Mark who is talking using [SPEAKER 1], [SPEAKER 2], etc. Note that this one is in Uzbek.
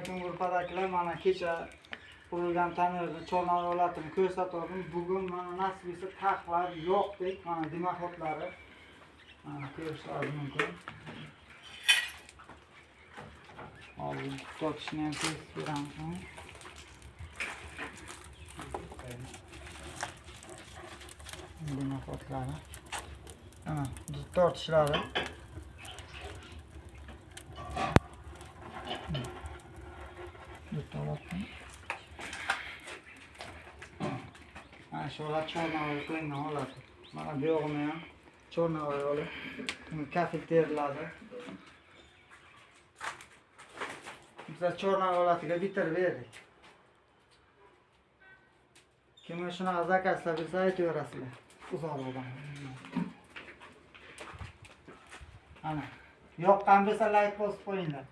[SPEAKER 1] Alaykum gruppadagilar. Mana kecha qurilgan ta'mirni chornavoy holatini ko'rsatdim. Bugun mana nasib etsa taxlar yo'qdek, mana dimoxodlari mana ko'rishlaringiz mumkin. Hozir tortishni ham ko'rsatib beramiz. Dimoxodlari. Mana tortishlari. Mana shu holat chornavoy qilingan holati. Mana bu yog'ini ham chornavoy olib, kafel teriladi. Biz chornavoy holatiga bitirib berdik. Kimga shunaqa zakazlar bo'lsa aytaverasizlar. Uzoqroqdan. Ana, yoqqan bo'lsa like bosib qo'yinglar.